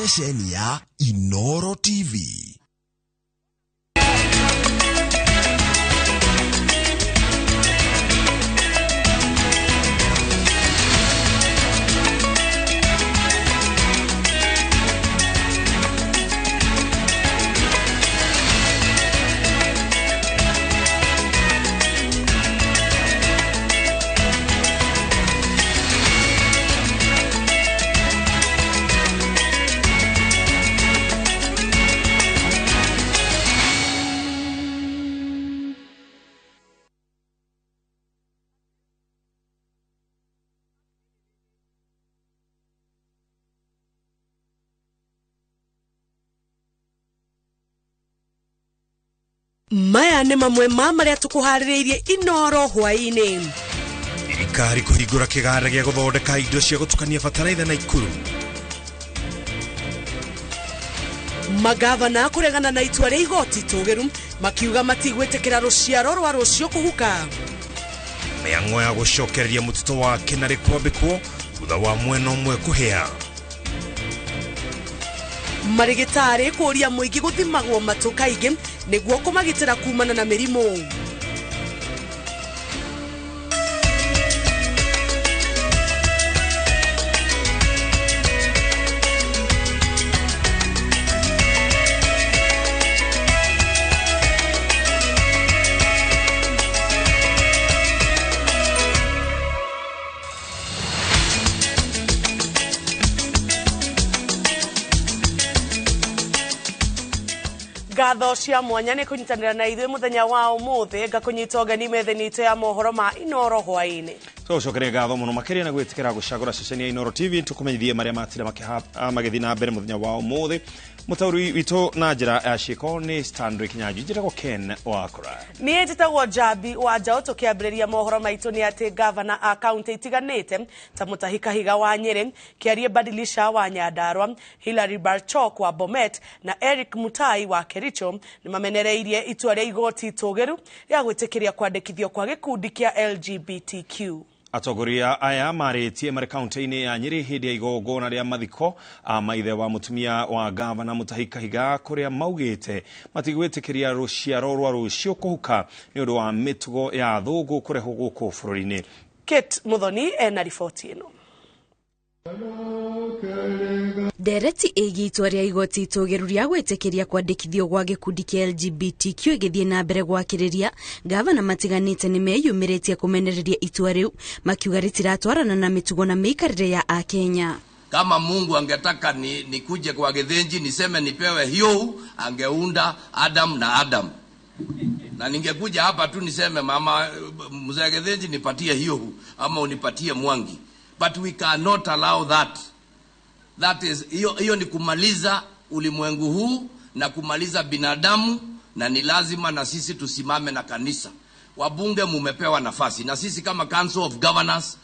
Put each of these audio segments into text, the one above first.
Ceceni ya Inoro TV. Maya nĩ mamwe ma marĩa tũkũharĩrĩirie Inoro hwaĩ-inĩ. Thirikari kũhingũra kĩganda gĩa gũthondeka indo cia gũtukania bataraitha na Ikuru. Magavana kũregana na itua rĩa igoti tũgĩru makiuga matigwĩtĩkĩra rũciaro rwa rũciũ kũhuka. Mĩang'o ya gũcokereria mũtitũ wa Kĩnarĩ kwambĩkwo thutha wa mwena ũmwe kũhĩa. Marĩgĩtarĩ kũũria mũingĩ gũthimagwo matũ kaingĩ nĩguo kũmagitĩra kumana na mĩrimũ. Ngatho cia mwanya nĩ kũnyitanĩra na ithuĩ mũthenya wa ũmũthĩ ngakũnyita ũgeni metha-inĩ itũ ya mohoro ma Inoro hwaĩ-inĩ. Tũgũcokeria ngatho mũno makĩria na gwĩtĩkĩra gũcagũra ceceni ya Inoro TV tũkũmenyithie marĩa matira magĩthiĩ na mbere mũthenya wa ũmũthĩ. Mũtaũri witũ na njĩra ya ciĩko nĩ Stanley Kinyanjui, njĩtagwo Ken Wakũra. Niĩ njĩtagwo Njambi wa Njaũ. Tũkĩambĩrĩria mohoro maitũ nĩ atĩ gavana a kaunti itiganĩte ta Mutahi Kahiga wa Nyĩrĩ, Kĩarie Badilisha wa Nyandarua, Hilary Barchok wa Bomet na Eric Mutai wa Kericho nĩ mamenereirie itua rĩa igoti tũgĩru rĩa gwĩtĩkĩria kwandĩkithio kwa gĩkundi kĩa LGBTQ. Atongoria aya marĩtie marĩ kaunti-inĩ ya Nyĩrĩ hĩndĩ ya igongona rĩa mathiko a maithe wa mũtumia wa gavana Mutahi Kahiga kũrĩa maugĩte matigwĩtĩkĩria rũciaro rwa rũciũ kũhuka nĩ ũndũ wa mĩtugo ya athũngũ kũrehwo gũkũ bũrũri-inĩ. Kate Muthoni ena riboti ĩno. Ndereti ĩgiĩ itua rĩa igoti itũgĩru rĩa gwĩtĩkĩria kwandĩkithio gwa gĩkundi kĩa LGBTQ ĩgĩthiĩ na mbere gwakĩrĩria, gavana matiganĩte nĩ meyumĩrĩtie kũmenereria itua rĩu makiuga rĩtiratwarana na mĩtugo na mĩikarĩre ya Akenya. Kama Mungu angetaka nikuje kwa Githinji niseme nipewe hiyo, angeunda Adam na Adam. Na ningekuja hapa tu niseme mama mzee Githinji nipatie hiyo ama unipatie Mwangi. But we cannot allow that. That is, hiyo ni kumaliza ulimwengu huu na kumaliza binadamu, na ni lazima na sisi tusimame na kanisa. Wabunge mumepewa nafasi, na sisi kama Council of Governors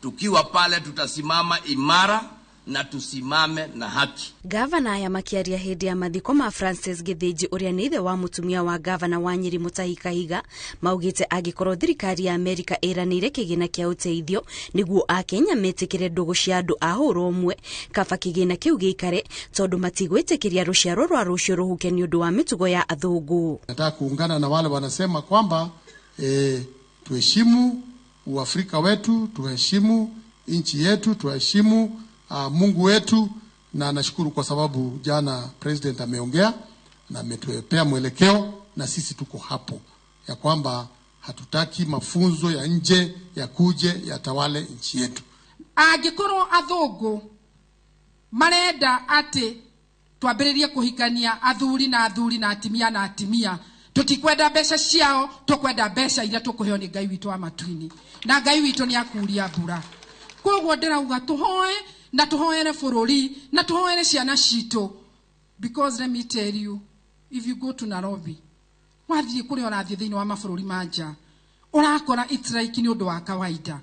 tukiwa pale tutasimama imara na tusimame na haki. Gavana aya makĩaria hĩndĩ ya mathiko ma Francis Githinji ũrĩa nĩ ithe wa mũtumia wa gavana wa Nyĩrĩ Mutahi Kahiga maugĩte angĩkorwo thirikari ya Amerika ĩranĩire kĩgĩna kĩa ũteithio nĩguo Akenya metĩkĩre ndũgũ cia andũ a hũra ũmwe, kaba kĩgĩna kĩu gĩikare tondũ matigwĩtĩkĩria rũciaro rwa rũciũ rũhuke nĩ ũndũ wa mĩtugo ya athũngũ. Nataka kuungana na wale wanasema kwamba tuheshimu Uafrika wetu, tuheshimu nchi yetu, tuheshimu Mungu wetu, na nashukuru kwa sababu jana president ameongea na ametupea mwelekeo, na sisi tuko hapo ya kwamba hatutaki mafunzo ya nje ya kuje yatawale nchi yetu. Angĩkorwo athũngũ marenda atĩ twambĩrĩrie kũhikania athuri na athuri na atimia na atimia, tũtikwenda mbeca ciao, tũkwenda mbeca iria tũkũheo nĩ Ngai witũ wa matu-inĩ, na Ngai witũ nĩ akuria mbura. Koguo ndĩrauga tũhoe na tũhoere bũrũri na tũhoere ciana citũ, because let me tell you, if you go to Nairobi, wathiĩ kũrĩa ũrathiĩ thĩinĩ wa mabũrũri ma nja, ũrakora it's like nĩ ũndũ wa kawaida.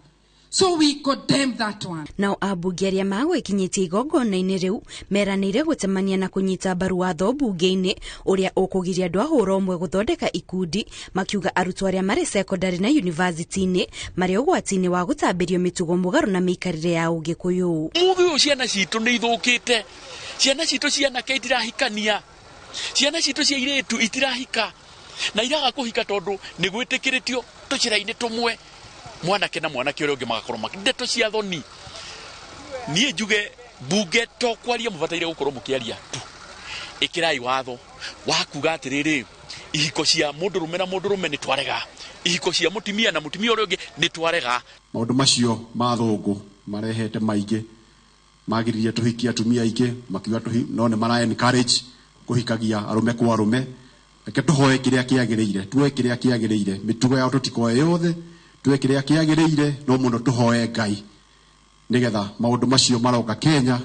So we condemn that one. Nao ambunge arĩa magwĩkinyĩtie igongona-inĩ rĩu meranĩire gũcemania na kũnyita mbaru watho mbunge-inĩ ũrĩa ũkũgiria andũ a hũra ũmwe gũthondeka ikundi, makiuga arutwo arĩa marĩ secondary na university-inĩ marĩ ũgwati-inĩ wa gũtambĩrio mĩtugo mũgarũ na mĩikarĩre ya Ũgĩkũyũ. Mũthĩ ũyũ ciana citũ nĩ ithũkĩte Ciana citũ cia anake itirahikania, ciana citũ cia irĩtu itirahika, na iraga kũhika tondũ nĩ gwĩtĩkĩrĩtio tũcĩra-inĩ tũmwe mwanake na mwanake ũrĩa ũngĩ magakorwo ndeto cia thoni. Niĩ njuge bunge to kwaria mũbataire gũkorwo mũkĩaria tu, ĩkĩrai watho wa kuga atĩrĩrĩ, ihiko cia mũndũrũme na mũndũrũme nĩ twarega, ihiko cia mũtumia na mũtumia ũrĩa ũngĩ nĩ twarega. Maũndũ macio ma thũngũ marehete maingĩ, magiririe tũhikie atumia aingĩ, makiuga no nĩ mara encourage kũhikagia arũme kwa arũme. Reke tũhoe kĩrĩa kĩagĩrĩire, tuoe kĩrĩa kĩagĩrĩire, mĩtugo yao tũtikoe yothe, tuoe kĩrĩa kĩagĩrĩire, no mũno tũhoe Ngai nĩgetha maũndũ macio maroka Kenya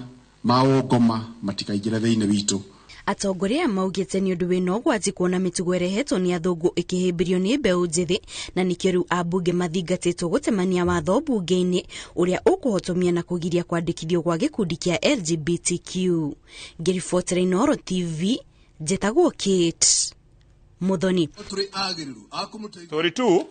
ma ũngoma matikaingĩre thĩinĩ witũ. Atongoria maugĩte nĩ ũndũ wĩna ũgwati kuona mĩtugo ĩrehetwo nĩ athũngũ ĩkĩhĩmbĩrio nĩ mbeũ njĩthĩ, na nĩkĩo rĩu ambunge mathingatĩtwo gũtemania watho mbunge-inĩ ũrĩa ũkũhotomia na kũgiria kwandĩkithio gwa gĩkundi kĩa LGBTQ. Ngĩribotera Inooro TV, njĩtagwo Kate Muthoni. Story 2.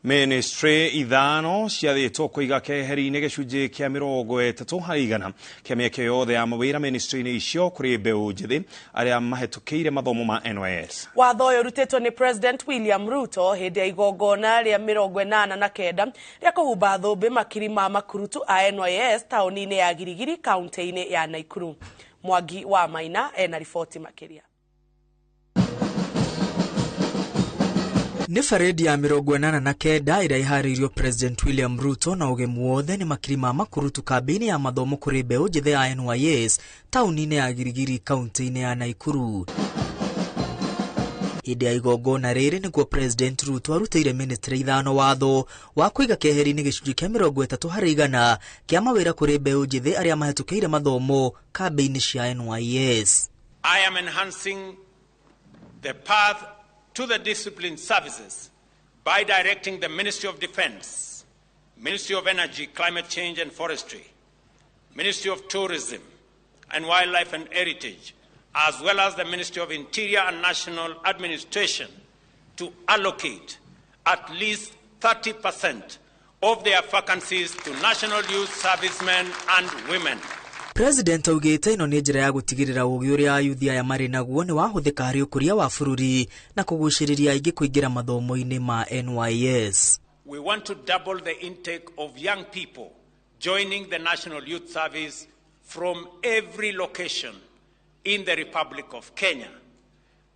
Ministry ithano ciathĩtwo kũiga keheri-inĩ gĩcunjĩ kĩa 30% kĩa mĩeke yothe ya mawĩra ministry-inĩ icio kũrĩ mbeũ njĩthĩ arĩa mahĩtũkĩire mathomo ma NYS. Watho ũyũ ũrutĩtwo nĩ President William Ruto hĩndĩ ya igongona rĩa 89 rĩa kũhumba thũmbĩ makiri ma makurutu a NYS taũni-inĩ ya Girigiri kaunti-inĩ ya Nakuru. Mwangi wa Maina ena riboti makĩria. Nĩ parade ya 89 ĩrĩa ĩharĩirio President William Ruto na ũgemu wothe nĩ makiri ma makurutu kambĩ-inĩ ya mathomo kũrĩ mbeũ njĩthĩ ya NYS taũni-inĩ ya Girigiri kaunti-inĩ ya Nakuru. Hĩndĩ ya igongona rĩrĩ nĩguo President Ruto arutĩire ministry ithano watho wa kũiga keheri-inĩ gĩcunjĩ kĩa 30% kĩa mawĩra kũrĩ mbeũ njĩthĩ arĩa mahĩtũkĩire mathomo kambĩ-inĩ cia NYS. I am enhancing the path to the discipline services by directing the Ministry of Defense, Ministry of Energy, Climate Change and Forestry, Ministry of Tourism and Wildlife and Heritage, as well as the Ministry of Interior and National Administration to allocate at least 30% of their vacancies to national youth servicemen and women. President augĩte ĩno nĩ njĩra ya gũtigĩrĩra ũgĩ ũrĩa ayuthi aya marĩ naguo nĩ wahũthĩka harĩ ũkũria wa bũrũri na kũgucĩrĩria aingĩ kũingĩra mathomo-inĩ ma NYS. We want to double the intake of young people joining the National Youth Service from every location in the Republic of Kenya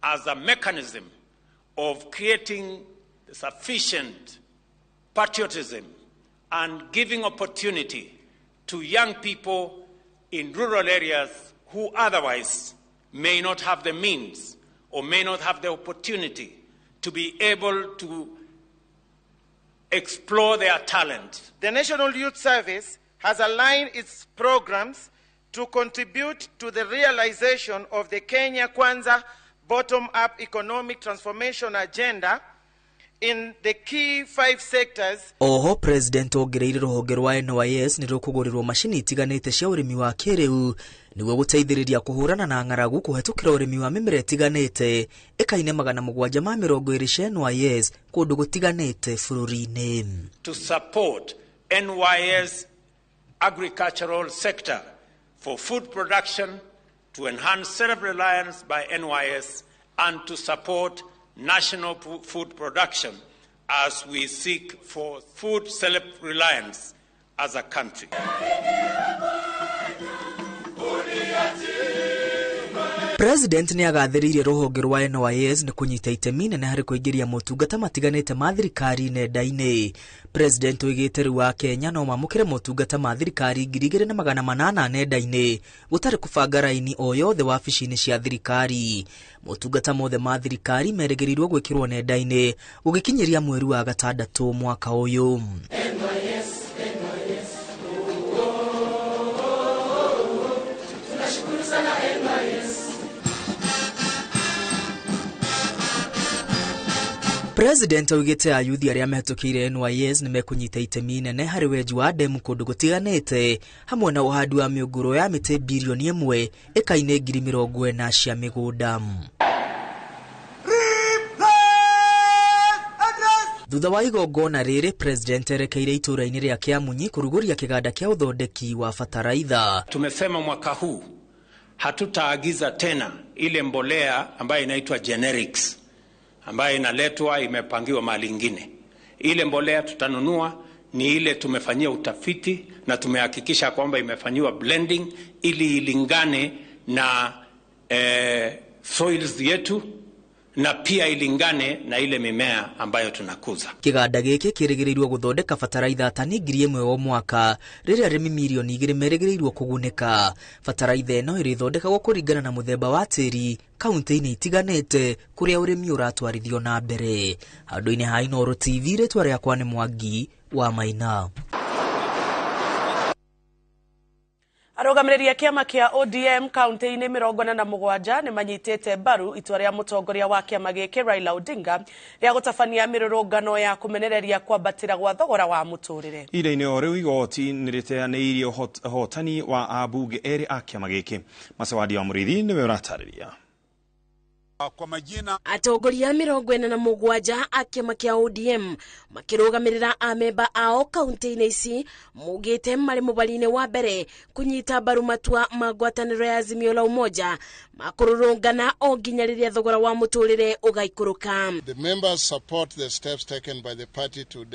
as a mechanism of creating sufficient patriotism and giving opportunity to young people in rural areas who otherwise may not have the means or may not have the opportunity to be able to explore their talent. The National Youth Service has aligned its programs to contribute to the realization of the Kenya Kwanza bottom-up economic transformation agenda in the key 5 sectors. Oho President ongereire rũhonge rwa NYS nĩ rũkũgũrĩrwo macini itiganĩte cia ũrĩmi wa kĩrĩu nĩguo gũteithĩrĩria kũhũrana na ng'aragu kũhetũkĩra ũrĩmi wa mĩmera ĩtiganĩte ĩka-inĩ 720 cia NYS kũndũ gũtiganĩte bũrũri-inĩ. To support NYS agricultural sector for food production, to enhance self-reliance by NYS and to support national food production as we seek for food self-reliance as a country. President nĩ agathĩrĩirie rũhonge rwa NYS nĩ kũnyita itemi nene harĩ kũingĩria motungata matiganĩte ma thirikari nenda-inĩ. President oigĩte rĩu wa Kenya no mamũkĩre motungata ma thirikari 2800 nenda-inĩ gũtarĩ kũbanga raini o yothe wabici-inĩ cia thirikari. Motungata mothe ma thirikari merĩgĩrĩirwo gwĩkĩrwo nenda-inĩ gũgĩkinyĩria mweri wa gatandatũ mwaka ũyũ. President augĩte ayuthi arĩa mehĩtũkĩire NYS nĩ mekũnyita itemi nene harĩ wenji wa ndemu kũndũ gũtiganĩte hamwe na ũhandi wa mĩũngũrwa ya mĩtĩ birioni 1 ĩka-inĩ 40,000 cia mĩgũnda. Thutha wa igongona rĩrĩ, President erekeire itũũra-inĩ rĩa Kĩamunyi kũrugũria kĩganda kĩa ũthondeki wa bataraitha. Tumesema mwaka huu hatutaagiza tena ile mbolea ambayo inaitwa generics ambayo inaletwa imepangiwa mahali ingine. Ile mbolea tutanunua ni ile tumefanyia utafiti na tumehakikisha kwamba imefanyiwa blending ili ilingane na soils yetu na pia ilingane na ile mimea ambayo tunakuza. Kĩganda gĩkĩ kĩrĩgĩrĩirwo gũthondeka bataraitha tani 1,000 o mwaka, rĩrĩa arĩmi 2 milioni merĩgĩrĩirwo kũgunĩka. Bataraitha ĩno ĩrĩthondekagwo kũringana na mũthemba wa tĩri kaunti-inĩ itiganĩte kũrĩa ũrĩmi ũratwarithio na mbere. Handũ-inĩ ha Inooro TV, rĩtwa rĩakwa nĩ Mwangi wa Maina. Arũgamĩrĩri a kĩama kĩa ODM kaunti-inĩ 47 nĩ manyitĩte mbaru itua rĩa mũtongoria wa kĩama gĩkĩ Raila Odinga rĩa gũtabania mĩrũrũngano ya kũmenereria kwambatĩra gwa thogora wa mũtũrĩre. Ihinda-inĩ o rĩu, igoti nĩ rĩteanĩirie ũhotani wa ambunge erĩ a kĩama gĩkĩ. Macewadi wa Mũrĩithi nĩwe ũratarĩria. Kwa majina, Atongoria 47 a kĩama kĩa ODM makĩrũgamĩrĩra amemba ao kaunti-inĩ ici maugĩte marĩ mũbari-inĩ wa mbere kũnyita mbaru matua ma ngwatanĩro ya Azimio la Umoja makũrũrũngana o nginya rĩrĩa thogora wa mũtũrĩre ũgaikũrũka. The members support the steps taken by the party to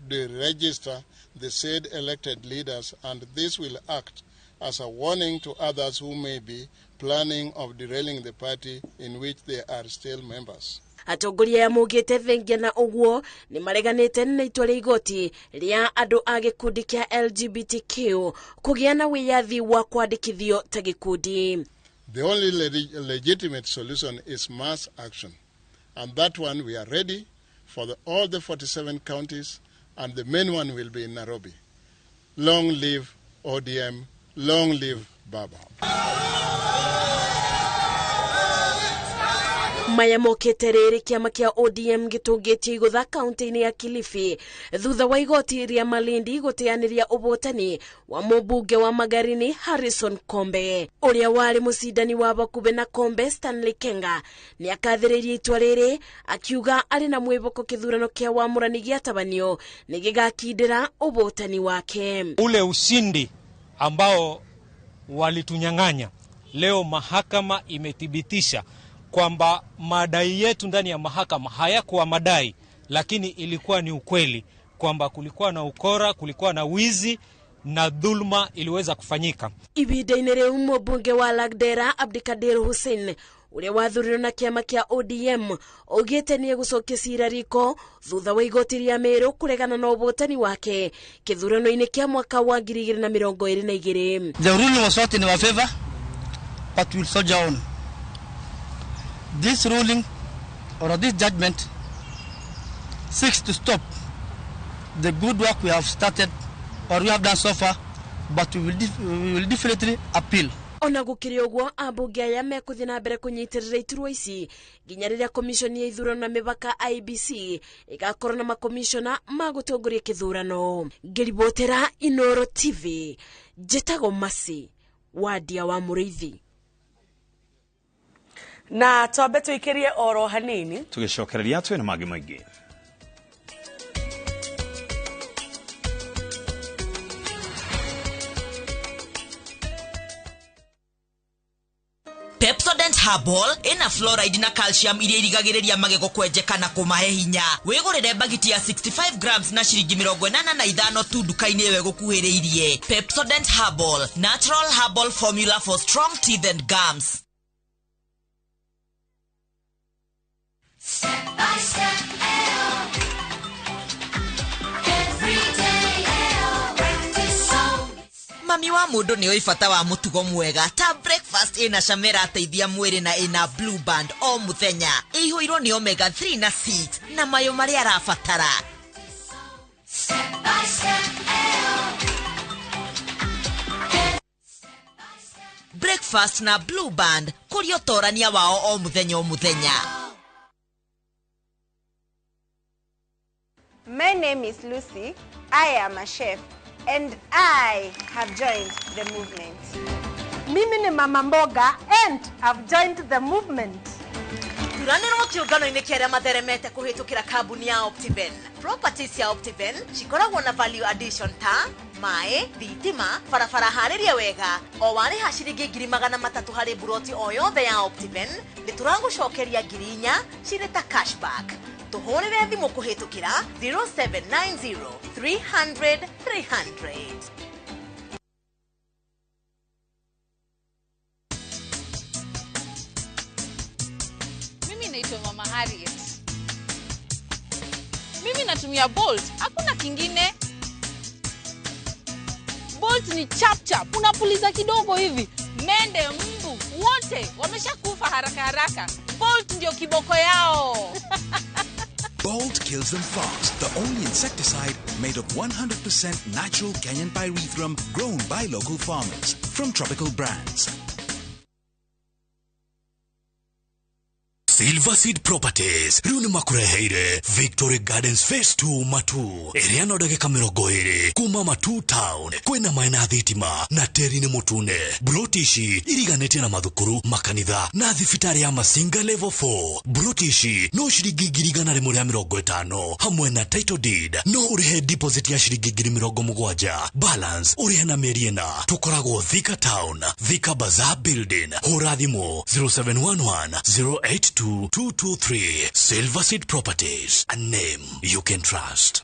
deregister the said elected leaders, and this will act as a warning to others who may be planning of derailing the party in which they are still members. Atongoria aya maugĩte thengia na ũguo nĩ mareganĩte na itua rĩa igoti rĩa andũ a gĩkundi kĩa LGBTQ kũgĩa na wĩyathi wa kwandĩkithio ta gĩkundi. The only legitimate solution is mass action, and that one we are ready for all the 47 counties, and the main one will be in Nairobi. Long live ODM, long live Baba. Maya mokĩte rĩrĩ kĩama kĩa ODM gĩtũngĩtie igũtha kaunti-inĩ ya Kilifi thutha wa igoti rĩa Malindi gũteanĩria ũhotani wa mũmbunge wa Magarini Harrison Kombe. Ũrĩa warĩ mũcindani wa bakubĩ na Kombe, Stanley Kenga, nĩ akathĩrĩirie itua rĩrĩ akiuga arĩ na mwĩhoko kĩthurano kĩa wamũrani gĩatabanio nĩ gĩgakindĩra ũhotani wake. Ule ushindi ambao walitunyang'anya, leo mahakama imethibitisha kwamba madai yetu ndani ya mahakama hayakuwa madai, lakini ilikuwa ni ukweli kwamba kulikuwa na ukora, kulikuwa na wizi na dhulma iliweza kufanyika. Ihinda-inĩ rĩu, mũmbunge wa Lagdera Abdikadir Hussein ũrĩa wathurirwo na kĩama kĩa ODM augĩte nĩ egũcokia cira riko thutha wa igoti rĩa Meru kũregana na ũhotani wake kĩthurano-inĩ kĩa mwaka wa 2022. The ruling was not in our favor, but we'll soldier on. This ruling or this judgment seeks to stop the good work we have started or we have done so far, but we will definitely appeal. Ona gũkĩrĩ ũguo, ambunge aya mekũthiĩ na mbere kũnyitĩrĩra iturwa ici nginya rĩrĩa komishoni ya ithurano na mĩbaka IEBC ĩgakorwo na makomishona ma gũtongoria kĩthurano. Ngĩribotera Inooro TV, njĩtagwo Masi Wadia wa Mũrĩithi. Na twambe tũikĩrie oro hanini. Tũgĩcokereria twĩna mangĩ maingĩ. Pepsodent Herbal ĩna fluoride na calcium iria irigagĩrĩria magego kwenjeka na kũmahe hinya. Wĩgũrĩre bagiti ya 65 grams na ciringi 85 tu nduka-inĩ ĩyo ĩgũkuhĩrĩirie. Pepsodent Herbal, natural herbal formula for strong teeth and gums. Step by step, AO. Every day, AO. Practice so. Mami wa mũndũ nĩ oĩ bata wa mũtugo mwega ta breakfast ĩna cama ĩrateithia mwĩrĩ na ĩna Blue Band o mũthenya, ĩihũirwo nĩ omega 3 na 6 na mayo marĩa arabatara. Step by step, AO. Breakfast na Blue Band, kũria ũtorania wao o mũthenya o mũthenya. My name is Lucy. I am a chef and I have joined the movement. Mimi ni mama mboga and I've joined the movement. Thuranĩrwo kĩũngano-inĩ kĩa arĩa matheremete kũhĩtũkĩra kambuni ya Optiven. Properties ya Optiven cikoragwo na value addition ta maĩ, thitima, barabara harĩrie wega. O warĩha ciringi 300,000 harĩ buroti o yothe ya Optiven, nĩ tũragũcokeria 4,000 cirĩ ta cashback. Tũhũrĩre thimũ kũhĩtũkĩra 0790 300 300. Mimi naitwa Mama Harriet. Mimi natumia Bolt, hakuna kingine. Bolt ni chap chap, unapuliza kidogo hivi, mende, mbu, wote wameshakufa haraka haraka. Bolt ndio kiboko yao. Bolt kills them fast, the only insecticide made of 100% natural Kenyan pyrethrum grown by local farmers from Tropical Brands. Silver Seed Properties riu nĩ makũreheire Victory Gardens Phase 2 Matu ĩrĩa no ndagĩka 20 kuma Matu Town. Kwĩna maĩ na thitima na tĩri nĩ mũtune. Broti ici iriganĩtie na mathukuru, makanitha na thibitarĩ ya Masinga Level 4. Broti ici no ciringi 150,000 hamwe na title deed. No ũrĩhe deposit ya ciringi 70,000, balance ũrĩhe na mĩeri 4. Tũkoragwo Thika Town, Thika Bazaar Building. Hũra thimũ 0711 082 223. Silver Seed Properties, a name you can trust.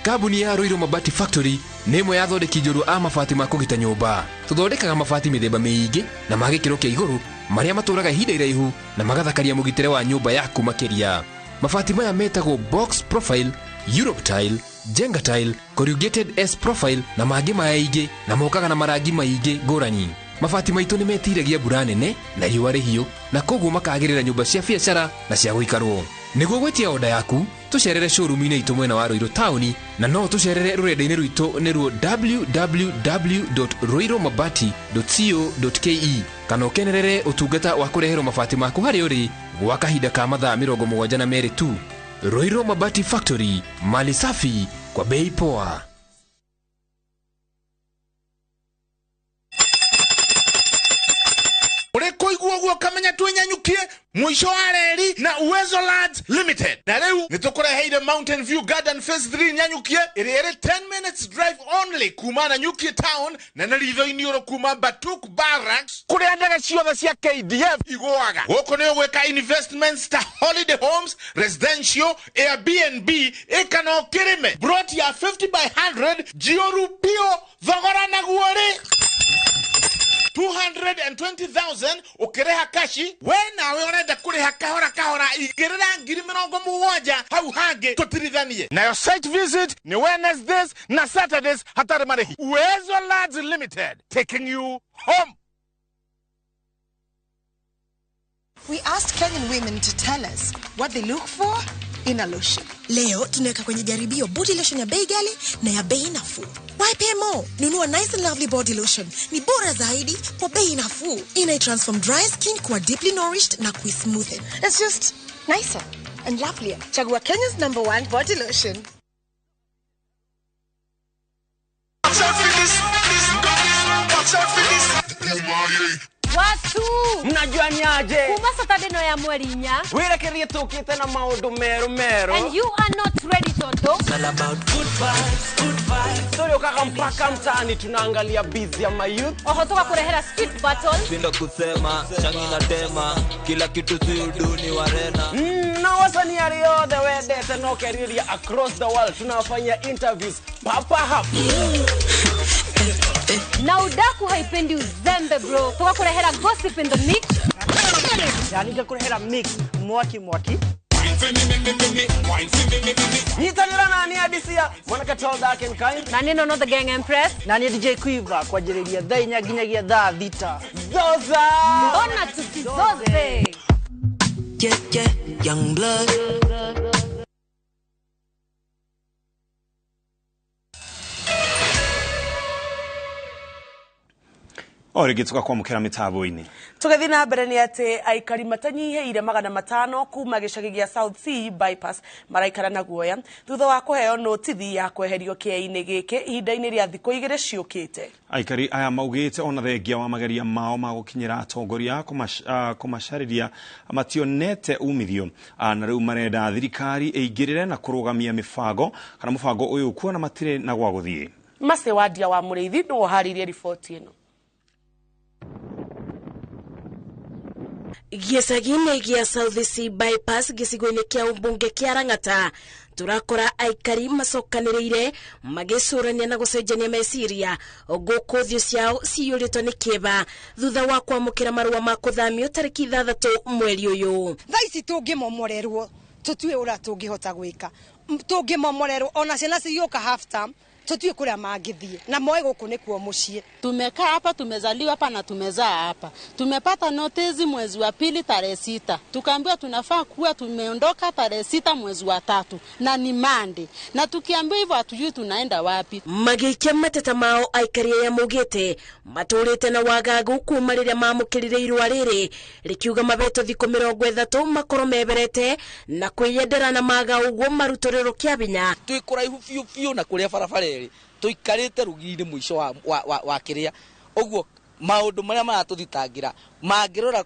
Kambuni ya Ruiru Mabati Factory nĩ ĩmwe ya athondeki njorua a mabati ma kũgita nyũmba. Tũthondekaga mabati mĩthemba mĩingĩ na ma gĩkĩro kĩa igũrũ marĩa matũraga ihinda iraihu na magathakaria mũgitĩre wa nyũmba yaku makĩria. Mabati maya metagwo box profile, Europe tile, Jenga tile, corrugated S profile na mangĩ maingĩ, na mokaga na marangi maingĩ ngũrani. Mabati maitũ nĩ metiragia mbura nene na riũa rĩhiũ, na koguo makagĩrĩra nyũmba cia biacara na cia gũikarwo. Nĩguo gwĩtia oda yaku, tũcerere showroom-inĩ itũ mwena wa Ruiru taũni, na no tũcerere rũrenda-inĩ rwitũ nĩruo www.ruirumabati.co.ke, kana ũkenerere ũtungata wa kũreherwo mabati maku harĩa ũrĩ gwa kahinda ka mathaa 72 tu. Ruiru Mabati Factory, mali safi kwa bei poa. Koiguo guo kamenya twenyanyukie mwisho wa reri na Uwezo Lands Limited. Na riu nitukureheire Mountain View Garden Phase 3 nyanyukie iri iri 10 minutes drive only kuma na Nyukie Town na nĩ ritho-inĩ ũrũ kuma Batuk Barracks kũrĩa ndege ciothe cia KDF igũaga. Gũkũ nĩ ũgwĩka investments ta holiday homes, residential, Airbnb, ĩka no kĩrĩme. Broti ya 50 by 100 njiyũru biũ, thogora naguo rĩ 220,000 ukireha kashi. We nawe urenda kuriha kahora kahora, igirira 70,000 hau hangi tutirithanie. Nayo site visit ni Wednesdays na Saturdays hatari marehi. Uwezo Lands Limited, taking you home. We asked Kenyan women to tell us what they look for in a lotion. Leo tunaweka kwenye jaribio body lotion ya bei ghali na ya bei nafuu. Why pay more? Nunua Nice and Lovely body lotion. Ni bora zaidi kwa bei nafuu. Ina transform dry skin kwa deeply nourished na kuismoothen. It's just nicer and lovelier. Chagua Kenya's #1 body lotion. Watch out for this, this, watch out for this. Watu mnajua ni aje kuma Saturday no ya mweri 4 wirekerie tukite na maundu meru meru, and you are not ready toto. It's all about good vibes, good vibes. Story ukaka mpaka mtaani tunaangalia busy ya mayouth. Oho tukakurehera street battle. Sindo kusema changi na tema kila kitu si uduni warena. Na wasanii ariothe wendete no keriria across the world tunafanya interviews papa hapa. Na udaku haipendi uzembe bro. Tukakurehera gossip in the mix. Yani tukakurehera mix mwaki mwaki. Nyitanira nani adisia mwanake tall dark and kind. Na nino not the gang empress. Na ni DJ Quiver kwa ajili ya thaa 4 nginyagia thaa 6. Zoza. Mbona tusizoze? Yeah yeah, young blood. O rĩngĩ tũgakwamũkĩra mĩtambo-inĩ. Tũgĩthiĩ na mbere nĩ atĩ aikari matanyihĩire 500 kuma gĩcagi gĩa South C Bypass maraikara na guoya thutha wa kũheo notithi ya kweherio kĩea-inĩ gĩkĩ ihinda-inĩ rĩa thikũ 2 ciũkĩte. Aikari aya maugĩte ona thengia wa mageria mao ma gũkinyĩra atongoria kũmacarĩria mationete umithio, na rĩu marenda thirikari ĩingĩrĩre na kũrũgamia mĩbango kana mũbango ũyũ kuona matirĩ na gwa gũthiĩ. Mercy Wandia wa Mũrĩithi nĩwe ũharĩirie riboti ĩno. Gĩcagi-inĩ gĩa South C Bypass gĩcigo-inĩ kĩa ũmbunge kĩa Lang'ata tũrakora aikari macokanĩrĩire magĩcũrania na gũcenjania meciria gũkũ thiũ ciao ciyũrĩtwo nĩ kĩeva thutha wa kwamũkĩra marũa ma kũthamio tarĩki 6 mweri ũyũ. Thaa ici tũngĩmomorerwo tũtue ũrĩa tũngĩhota gwĩka, tũngĩmomorerwo ona ciana cigĩũka half term tutue kuria mangithie na moe guku nikuo mucii. Tumekaa hapa, tumezaliwa hapa na tumezaa hapa. Tumepata notice mwezi wa pili tarehe 6. Tukaambiwa tunafaa kuwa tumeondoka tarehe 6 mwezi wa 3 na ni Monday. Na tukiambiwa hivyo hatujui tunaenda wapi. Magĩikia mateta mao aikari aya maugĩte matũrĩte na wagagu kuma rĩrĩa mamũkĩrire irũa rĩrĩ rĩkiuga mabetwo thikũ 30 makorwo meberete na kwĩyendera na maga ũguo marutũrĩrwo kĩa binya. Twĩ kũraihu biũ biũ na kũrĩa barabara tuikarite rugiri mwisho wa kiria uguo maundu maria maratuthitangira mangirora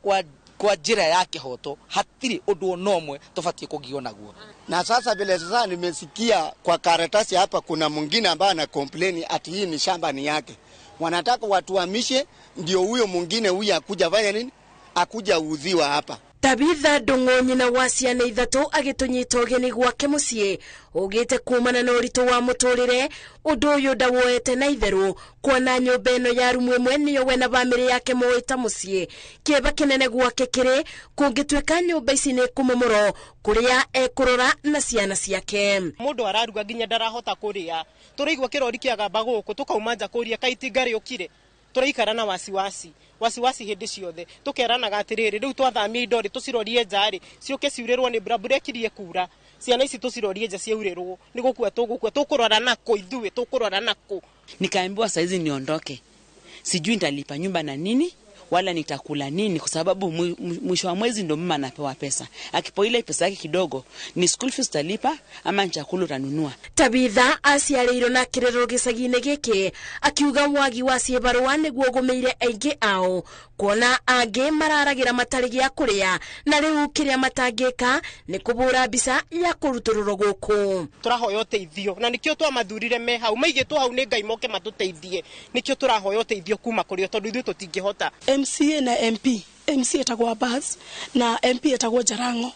kwa njira ya kihoto hatiri undu ona umwe tubatie kugio naguo. Na sasa vile sasa nimesikia kwa karatasi hapa kuna mwingine ambaye ana complain ati hii ni shamba ni yake, wanataka watuhamishe ndio huyo mwingine huyu akuja fanya nini, akuja uziwa hapa. Tabitha Ndung'u nyina wa ciana 3 agĩtũnyita ũgeni gwake mũciĩ ũgĩte kumana na ũritũ wa mũtũrĩre ũndũ ũyũ ndawoete na itherũ kuona nyũmba ĩno ya rumu ĩmwe nĩyo we na bamĩrĩ yake moĩ ta mũciĩ. Kĩeba kĩnene gwake kĩrĩ kũngĩtuĩka nyũmba ici nĩ kũmomorwo kũrĩa ekũrora na ciana ciake. Mũndũ araruga nginya ndarahota kũrĩa, tũraigua kĩrori kĩagamba gũkũ tũkauma nja kũria kaĩ itinga rĩũkire, tũraikara na wasiwasi wasiwasi hĩndĩ ciothe tũkeranaga atĩrĩrĩ rĩu twathamia indo rĩ tũcirorie nja rĩ ciũke ciurĩrwo nĩ mbura, mbura ĩkirie kura, ciana ici tũcirorie nja ciaurĩrwo nĩ gũkua tũgũkua, tũkũrora nakũ ithuĩ, tũkũrora nakũ. Nikaambiwa saizi niondoke, sijui nitalipa nyumba na nini wala nitakula nini, kwa sababu mwisho wa mwezi ndo mama anapewa pesa. Akipo ile pesa yake kidogo ni school fees utalipa ama chakula utanunua. Tabitha aciarĩirwo na kĩrerero gĩcagi-inĩ gĩkĩ akiuga wagi wa ciĩbarũa nĩguo ũgũmĩire aingĩ ao kuona angĩ mararagĩra matarĩ gĩa kũrĩa na rĩu kĩrĩa matangĩka nĩ kũbũra mbica ya kũrutũrũrwo gũkũ. Tũrahoya ũteithio na nĩkĩo twamathurire me hau, maigĩtwo hau nĩ Ngai moke matũteithie, nĩkĩo tũrahoya ũteithio kuma kũrĩ o tondũ ithuĩ tũtingĩhota. MCA na MP, MCA etagwo Abbas na MP etagwo Jarango,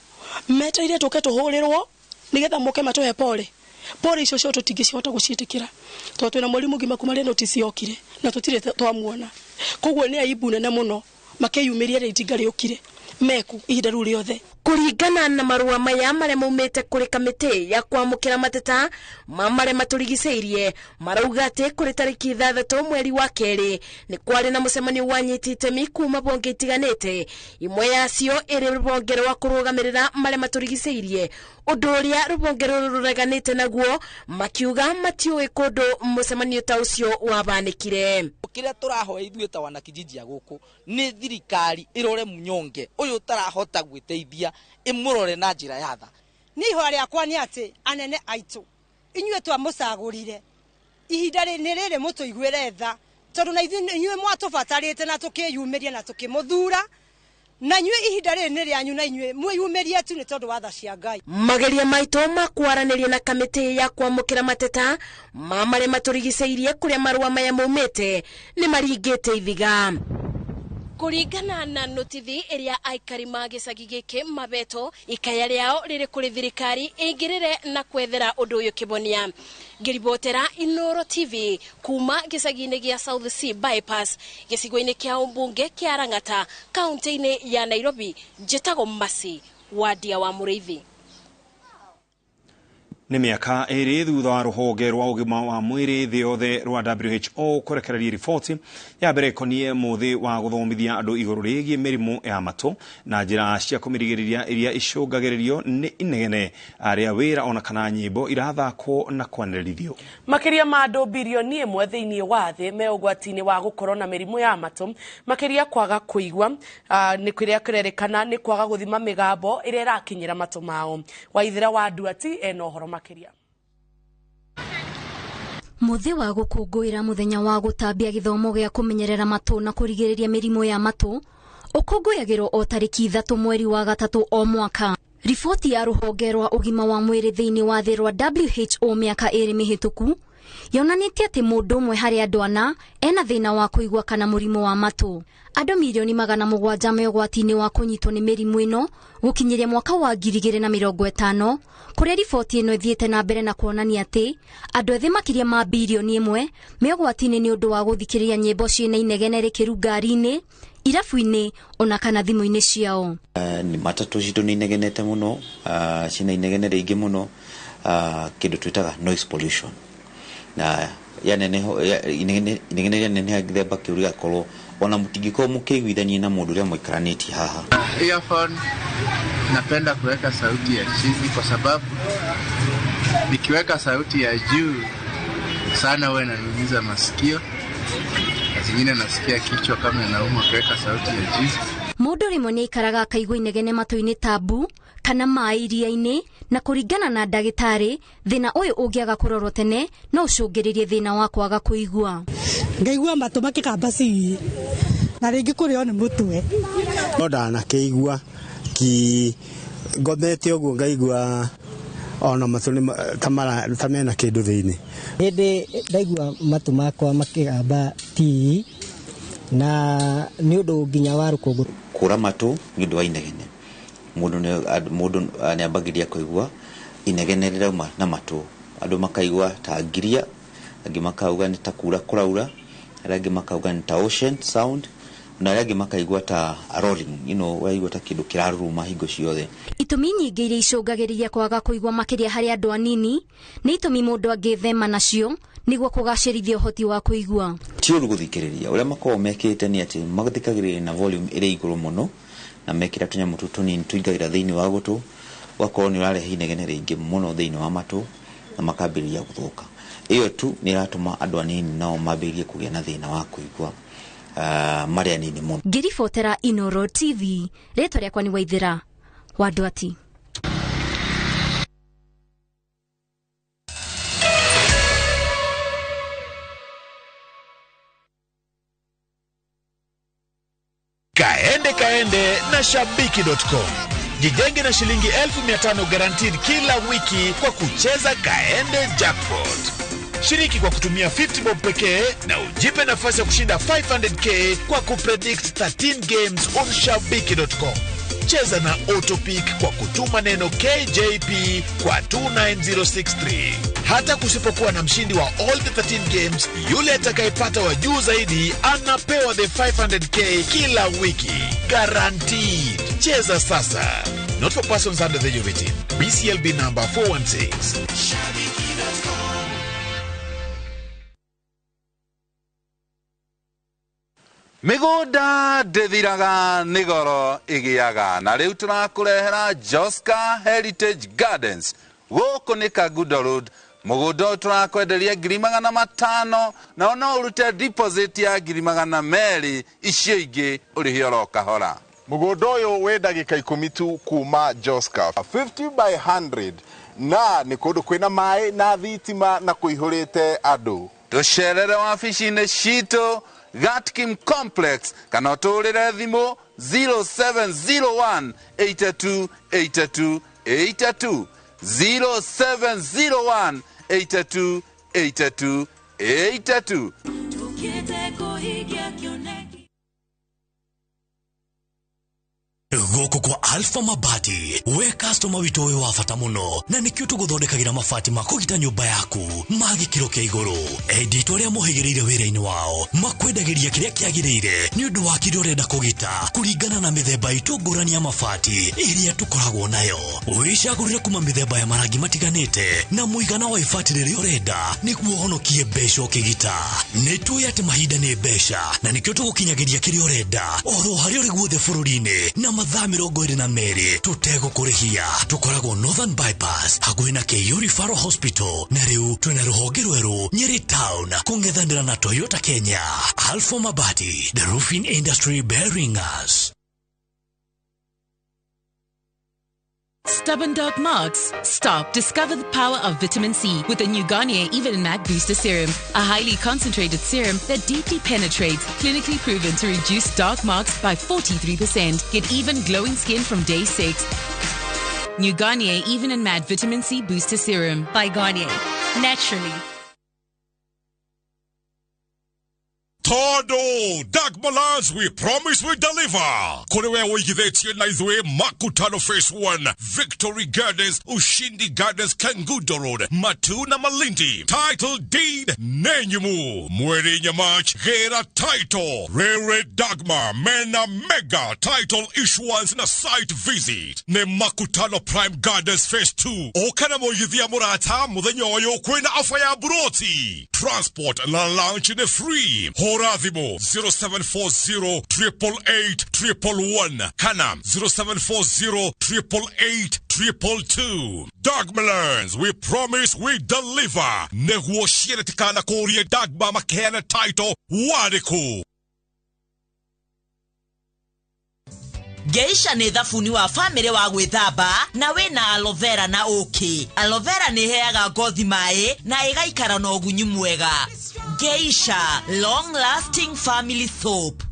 meteire tũke tũhũrĩrwo nĩgetha moke matũhe pole pole icio cio tũtingĩcihota gũciĩtĩkĩra tondũ twĩna mweri mũgima kuma rĩrĩa notice yokire na tũtirĩ twamuona. Koguo nĩ aibu nene mũno makĩyumĩria rĩrĩa itinga rĩũkire meku ihinda rĩu rĩothe. Kũringana na marũa maya marĩa maumĩte kũrĩ kamĩtĩ ya kwamũkĩra mateta ma marĩa matũrigicĩirie marauga atĩ kũrĩ tarĩki 6 mweri wa 2 nĩ kwarĩ na mũcemanio wa anyiti itemi kuma bonge itiganĩte, imwe yacio ĩrĩ rũhonge rwa kũrũgamĩrĩra marĩa matũrigicĩirie, ũndũ ũrĩa rũhonge rũrũ rũreganĩte naguo makiuga matiũĩ kũndũ mũcemanio ta ũcio wabanĩkire. Kĩrĩa tũrahoya ithuĩ ta wanakijiji a gũkũ nĩ thirikari ĩrore mũnyonge ũyũ ũtarahota gwĩteithia ĩmũrore na njĩra ya tha. Nĩ ihoya rĩakwa nĩ atĩ anene aitũ inyuĩ twamũcagũrire ihinda nĩ rĩrĩ mũtũiguĩre tha tondũ na inyuĩ mwatũbatarĩte na tũkĩyumĩria na tũkĩmũthura na inyuĩ ihinda rĩrĩ nĩ rĩanyu na inyuĩ mwĩyumĩrie tu nĩ tondũ wa tha cia Ngai. Mageria maitũ ma kwaranĩria na kamĩtĩ ya kwamũkĩra mateta ma marĩa matũrigicĩirie kũrĩa marũa maya maumĩte nĩ maringĩte ithiga. Kũringana na notithi ĩrĩa aikari ma gĩcagi gĩkĩ mabeto ikaya rĩao rĩrĩ kũrĩ thirikari ĩingĩrĩre na kwethera ũndũ ũyũ kĩbonia. Ngĩribotera Inooro TV kuma gĩcagi-inĩ gĩa South C Bypass gĩcigo-inĩ kĩa ũmbunge kĩa Lang'ata kaunti-inĩ ya Nairobi, njĩtagwo Mercy Wandia wa Mũrĩithi. Nĩ mĩaka 2 thutha wa rũhonge rwa ũgima wa mwĩrĩ thĩ yothe rwa WHO kũrekereria riboti ya mbere ĩkoniĩ mũthĩ wa gũthomithia andũ igũrũ rĩgiĩ mĩrimũ ya matũ na njĩra cia kũmĩrigĩrĩria iria icũngagĩrĩrio nĩ inegene rĩa wĩra ona kana nyĩmbo irathakwo na kwanĩrĩrithio. Makĩria ma andũ birioni 1 thĩinĩ wa thĩ me ũgwati-inĩ wa gũkorwo na mĩrimũ ya matũ, makĩria kwaga kũigua nĩ kĩrĩa kĩrerĩkana nĩ kwaga gũthima mĩgambo ĩrĩa ĩrakinyĩra matũ mao. Waithera wa Nduati ena ũhoro makĩria. Muthi wa gũkũngũĩra mũthenya wa gũtambia gĩthomo gĩa kũmenyerera matũ na kũrigĩrĩria mĩrimũ ya matũ ũkũngũyagĩrwo o tarĩki 3 mweri wa 3 o mwaka. Riboti ya rũhonge rwa ũgima wa mwĩrĩ thĩinĩ wa thĩ rwa WHO mĩaka 2 mĩhĩtũku yonanĩtie atĩ mũndũ ũmwe harĩ andũ 4 ena thĩna wa kũigua kana mũrimũ wa matũ. Andũ milioni 700 me ũgwati-inĩ wa kũnyitwo nĩ mĩrimũ ĩno gũkinyĩria mwaka wa 2050, kũrĩa riboti ĩno ĩthiĩte na mbere na kuonania atĩ andũ ethĩ makĩria ma birioni 1 me ũgwati-inĩ nĩ ũndũ wa gũthikĩrĩria nyĩmbo ciĩna inegene rĩkĩru ngari-inĩ, irabu-inĩ ona kana thimũ-inĩ ciao. Nĩ matatũ citũ nĩ inegenete mũno, ciĩna inegene rĩingĩ mũno, kĩndũ twĩtaga noise pollution. Na yaneneho inegene rĩaneneha gĩthemba kĩu rĩgakorwo ona mũtingĩkorwo mũkĩiguithania na mũndũ ũrĩa mũikaranĩtie haha. Earphone napenda kuweka sauti ya chini kwa sababu nikiweka sauti ya juu sana huwa inaniumiza masikio. Na zingine nasikia kichwa kama inauma kuweka sauti ya juu. Mũndũ rĩmwe nĩ aikaraga akaigua inegene matũ-inĩ ta mbu kana maĩ iria-inĩ, na kũringana na ndagĩtarĩ thĩna ũyũ ũngĩaga kũrorwo tene no ũcũngĩrĩrie thĩna wa kwaga kũigua. Ngaigua matũ makĩkamba cii na rĩngĩ kũrĩo nĩ mũtwe. No ndanakĩigua ki ngomete ũguo ngaigua ona matũ nĩ ta mena kĩndũ thĩinĩ. Hĩndĩ ndaigua matũ makwa makĩgamba tii na nĩ ũndũ nginya wa rũkũngũ. Kũra matũ nĩ ũndũ wa inegene. Mũndũ nĩ ambagĩrĩria kũigua inegene rĩrauma na matũ. Andũ makaigua ta ngiria, angĩ makauga nĩ ta kura kũraura, arĩa angĩ makauga nĩ ta ocean sound, na arĩa angĩ makaigua ta rolling, you know, waigua ta kĩndũ kĩraruruma hingo ciothe. Itũmi nyingĩ iria icũngagĩrĩria kwaga kũigua makĩria harĩ andũ anini nĩ itũmi mũndũ angĩthema nacio nĩguo kũgacĩrithia ũhoti wa kũigua. Ti ũru gũthikĩrĩria, ũrĩa makoragwo mekĩte nĩ atĩ mathikagĩrĩria na volume ĩrĩ igũrũ mũno na mekĩra tũnyamũ tũtũ tũnini tũingagĩra thĩinĩ wa gũtũ, ũgakorwo nĩ ũrarehe inegene rĩingĩ mũno thĩinĩ wa matũ na makambĩrĩria gũthũka. Ĩyo tu nĩ ĩratũma andũ anini nao mambĩrĩrie kũgĩa na thĩna wa kũigua marĩ anini mũno. Ngĩribotera Inoro TV, rĩtwa rĩakwa nĩ Waithera wa Nduati. Kaende kaende na Shabiki.com. Jijenge na shilingi 1500 guaranteed kila wiki kwa kucheza Kaende Jackpot. Shiriki kwa kutumia 50 bob pekee na ujipe nafasi ya kushinda 500k kwa kupredict 13 games on Shabiki.com. Cheza na autopick kwa kutuma neno KJP kwa 29063. Hata kusipokuwa na mshindi wa all the 13 games, yule atakayepata wa juu zaidi anapewa the 500k kila wiki. Guaranteed. Cheza sasa. Not for persons under the age of 18. BCLB number 416. Shabiki.com. Mĩgũnda ndĩthiraga nĩ goro ĩgĩaga, na rĩu tũrakũrehera Joska Heritage Gardens. Gũkũ nĩ Kangundo Road. Mũgũnda ũyũ tũrakwenderia 500,000 na no ũrute deposit ya 200,000, icio ingĩ ũrĩhe oro kahora. Mũgũnda ũyũ wĩ ndagĩka 10 tu kuma Joska, 50 by 100, na nĩ kũndũ kwĩna maĩ na thitima na kũihũrĩte andũ. Tũcerere wabici-inĩ citũ Gatkim Complex kana ũtũrĩre thimũ 0701 82 82 82, 0701 82 82 82. Gũkũ kwa Alpha Mabati, we customer witũ wĩ wa bata mũno, na nĩkĩo tũgũthondekagĩra mabati ma kũgita nyũmba yaku ma gĩkĩro kĩa igũrũ. Endi itũ arĩa mohĩgĩrĩire wĩra-inĩ wao makwendagĩria kĩrĩa kĩagĩrĩire nĩ ũndũ wa kĩrĩa ũrenda kũgita kũringana na mĩthemba itũ ngũrani ya mabati ĩrĩa tũkoragwo nayo. Wĩcagũrĩre kuma mĩthemba ya marangi matiganĩte na mũigana wa ibati rĩrĩa ũrenda nĩguo ũhonokie mbeca ũkĩgita. Nĩ tũĩ atĩ mahinda nĩ mbeca na nĩkĩo tũgũkinyagĩria kĩrĩa ũrenda oro harĩa ũrĩ guothe bũrũri-inĩ na mathaa 22 tũtegũkũrĩhia. Tũkoragwo Northern Bypass hakuhĩ na KU Referral Hospital, na rĩu twĩna rũhonge rwerũ Nyeri Town kũng'ethanĩra na Toyota Kenya. Alpha Mabati, the roofing industry bearing us. Stubborn dark marks? Stop. Discover the power of vitamin C with the new Garnier Even Matte Booster Serum, a highly concentrated serum that deeply penetrates, clinically proven to reduce dark marks by 43%. Get even glowing skin from day 6. New Garnier Even and Matte Vitamin C Booster Serum. By Garnier. Naturally. Todo Dagmalands, we promise we deliver. Kuri we uigithĩtie na ithuĩ Makutano Phase 1, Victory Gardens, Ushindi Gardens, Kangundo Road, Matuna Malindi. Title deed Nenyumu. Mweri Nyamach, Gera Title, Rere Dagma, Mena Mega Title Issuance na Site Visit. Ne Makutano Prime Gardens Phase 2. Okana moyithia murata muthenya ũyũ kwĩna ofa ya buroti. Transport na lunch ni free. Horathimo 0740 888 111 Kana 0740 888 222. Dagmalands, we promise we deliver. Neguo shiretikana korie Dagma makena title wadiku. Geisha nĩ thabuni wa famĩlĩ wa gwĩthamba na wĩna aloe vera na ũkĩ. Aloe vera nĩ ĩheaga ngothi maĩ na ĩgaikara na ũgunyu mwega. Geisha long lasting family soap.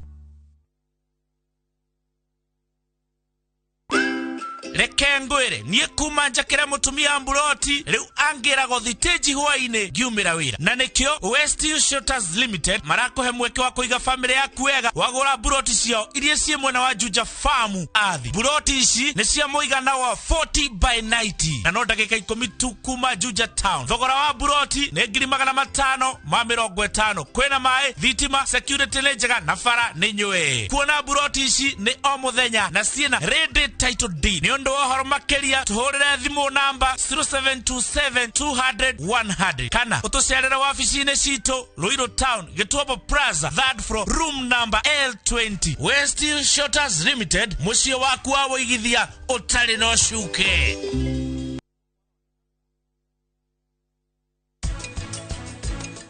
Reke ngwire niĩ kuma njakĩra mũtumia mburoti rĩu angĩragwo thitĩnji hwainĩ ngiumĩra wĩra, na nĩkĩo West Shelters Limited marakũhe mweke wa kũiga famĩlĩ yaku wega wagũra mburoti ciao iria ciĩ mwena wa Juja Farm Athi. Mburoti ici nĩ cia mũigana wa 40 by 90 na no ndagĩka 10 tu kuma Juja Town. Thogora wa mburoti nĩ 550,000. Kwĩna maĩ, thitima, security nĩ njega na bara nĩ nyũĩ. Kuona mburoti ici nĩ o mũthenya na ciĩna ready title deed. Nĩ ũndũ wa ũhoro makĩria tũhũrĩre thimũ namba 0727 200 100 kana ũtũcerere wabici-inĩ citũ Ruiru Town, Gĩtuambo Plaza, third floor, room number L20. West Shelters Limited, mũciĩ waku wa wũigithia ũtarĩ na ũcuke.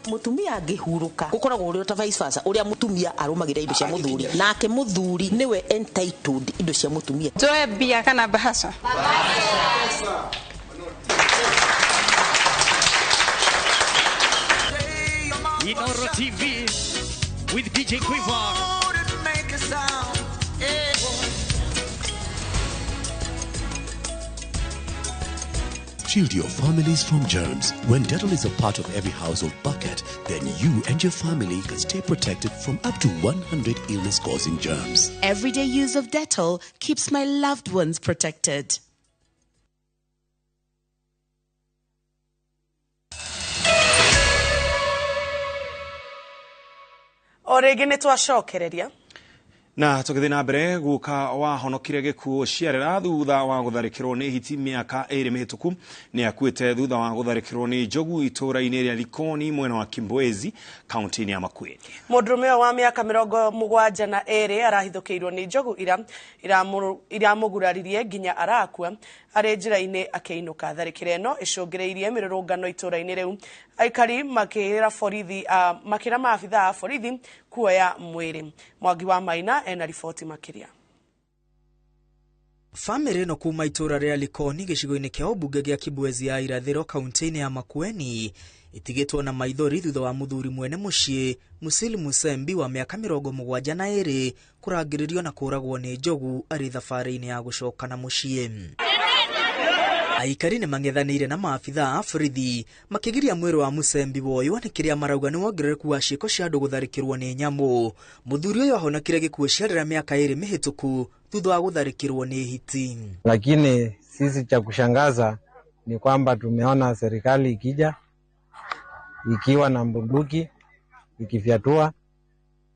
Mutumia angĩhurũka gũkoragwo ũrĩ ta vice versa, ũrĩa mutumia arũmagĩrĩra indo cia mũthuri nake mũthuri nĩwe entitled indo cia mũtumia. Toe mbia kana bahasha? Inoro TV with DJ Quiver. Shield your families from germs. When Dettol is a part of every household bucket, then you and your family can stay protected from up to 100 illness-causing germs. Everyday use of Dettol keeps my loved ones protected. O rĩngĩ nĩ twacokereria. Na tũgĩthiĩ na mbere, guka wahonokire gĩkuũ ciarera thutha wa gũtharĩkĩrwo nĩ hiti mĩaka 2 mĩhĩtũku nĩ akuĩte thutha wa gũtharĩkĩrwo nĩ njogu itũũra-inĩ rĩa Likoni mwena wa Kimbwezi kaunti-inĩ ya Makueni. Mũndũrũme ũyũ wa mĩaka 72 arahithũkĩirwo nĩ njogu iramũguraririe nginya arakua arĩ njĩra-inĩ akĩinũka. Tharĩkĩro ĩno ĩcũngĩrĩirie mĩrũrũngano itũũra-inĩ rĩu, aikari makĩra borithi makĩra maabitha a borithi kuoya mwĩrĩ. Mwangi wa Maina ena riboti makĩria. Famĩlĩ ĩno kuma itũũra rĩa Likoni gĩcigo-inĩ kĩa ũmbunge gĩa Kibwezi ya irathĩro kaunti-inĩ ya Makueni ĩtigĩtwo na maithori thutha wa mũthuri mwene mũciĩ Musili Musembi wa mĩaka 72 kũrangĩrĩrio na kũragwo nĩ njogu arĩ thabarĩ-inĩ ya gũcoka na mũciĩ. Aikari nĩ mang'ethanĩire na maabitha a borithi makĩgiria mwĩrĩ wa Musembi woywo nĩ kĩrĩa marauga nĩ wongerereku wa ciĩko cia andũ gũtharĩkĩrwo nĩ nyamũ. Mũthuri ũyũ ahonokire gĩkuũ ciarĩra mĩaka 2 mĩhĩtũku thutha wa gũtharĩkĩrwo nĩ hiti. Lakini sisi cha kushangaza ni kwamba tumeona serikali ikija ikiwa na bunduki ikifyatua,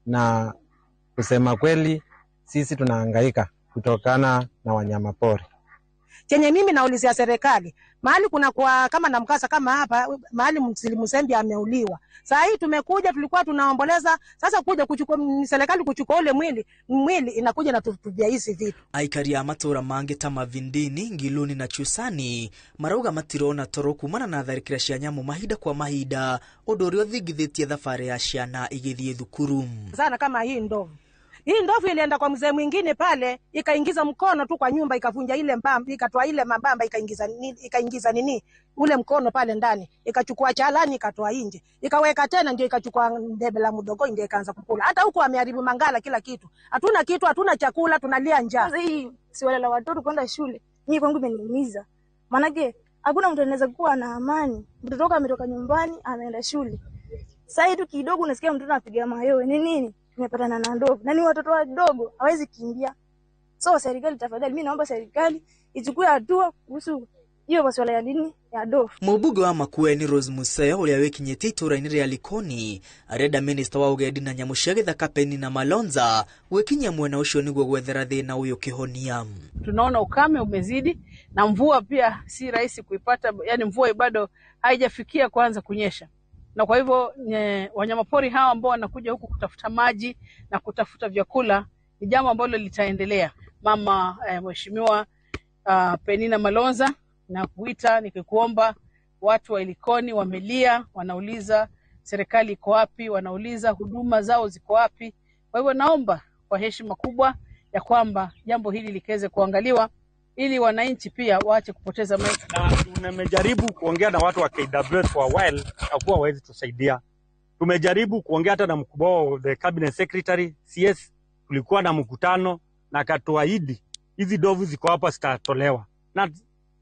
na kusema kweli sisi tunahangaika kutokana na wanyama pori. Chenye mimi naulizia serikali, mahali kuna kwa kama na mkasa kama hapa mahali Musembi ameuliwa. Saa hii tumekuja, tulikuwa tunaomboleza, sasa kuja kuchukua serikali kuchukua ule mwili inakuja na tutubia hizi vitu. Aikari a matura mangi ta Mavindini, Ngiluni na Chusani marauga matirona toro kumana na tharĩkĩra cia nyamũ mahinda kwa mahinda, ũndũ ũrĩa ũthingithĩtie thabarĩ ya ciana igĩthiĩ thukuru. Sana kama hii ndovu. Hii ndovu ilienda kwa mzee mwingine pale, ikaingiza mkono tu kwa nyumba, ikavunja ile mbamba, ikatoa ile mabamba, ikaingiza nini ule mkono pale ndani, ikachukua chalani ikatoa nje, ikaweka tena, ndio ikachukua ndebe la mdogo, ndio ikaanza kukula. Hata huko ameharibu mangala kila kitu. Hatuna kitu, hatuna chakula, tunalia njaa. Sasa hii swala la watoto kwenda shule, mimi kwangu imeniumiza. Maana hakuna mtu anaweza kuwa na amani. Mtoto ametoka nyumbani ameenda shule. Sasa tu kidogo unasikia mtoto anapiga mayowe. Ni nini? Tumepatana na ndovu. Na ni watoto wadogo, hawezi kimbia. So serikali tafadhali, mimi naomba serikali ichukue hatua kuhusu hiyo masuala ya dini ya ndovu. Mũmbunge wa Makueni Rose Museo ũrĩa wĩkinyĩtie itũũra-inĩ rĩa Likoni arenda minista wa ũgendi na nyamũ cia gĩthaka Penina Malonza gwĩkinyia mwena ũcio nĩguo gwethera thĩna ũyũ kĩhonia. Tunaona ukame umezidi na mvua pia si rahisi kuipata, yani mvua bado haijafikia kuanza kunyesha. Na kwa hivyo wanyamapori hawa ambao wanakuja huku kutafuta maji na kutafuta vyakula ni jambo ambalo litaendelea. Mama Mheshimiwa Penina Malonza, na kuita nikikuomba, watu wa Likoni wamelia, wanauliza serikali iko wapi, wanauliza huduma zao ziko wapi. Kwa hivyo naomba kwa heshima kubwa ya kwamba jambo hili likaweze kuangaliwa ili wananchi pia waache kupoteza maisha. Na tumejaribu kuongea na watu wa KWS for a while, hakuwa hawezi tusaidia. Tumejaribu kuongea hata na mkubwa wa the cabinet secretary CS, tulikuwa na mkutano na akatuahidi hizi ndovu ziko hapa zitatolewa. Na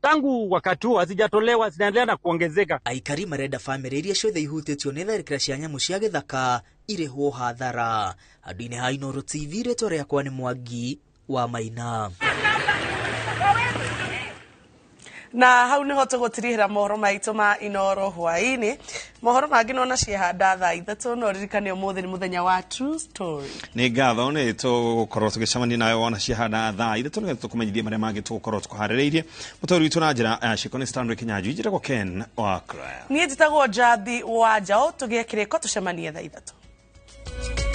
tangu wakati huo hazijatolewa, zinaendelea na kuongezeka. Aikari marenda family iria ciothe ihutĩtio nĩ tharĩkĩra cia nyamũ cia gĩthaka irĩhwo hathara. Handũ-inĩ ha Inooro TV, rĩtwa rĩakwa nĩ Mwangi wa Maina. Na hau niho tũgũtirihĩra mohoro maitũ ma Inooro hwaĩ-inĩ. Mohoro mangĩ nona ciehanda thaa 3, no ririkane ũmũthĩ nĩ mũthenya wa True Story. Nĩ ngatho nĩ tũgũkorwo tũgĩcemania nawe wona ciehanda thaa 3 nĩgetha tũkũmenyithie marĩa mangĩ tũgũkorwo tũkũharĩrĩirie. Mũtũri witũ na njĩra ya ciĩko nĩ Stanley Kinyanjui, njĩtagwo Ken wa Kraya. Niĩ njĩtagwo Njambi wa Njaũ, tũgĩe kĩrĩko tũcemanie thaa 3.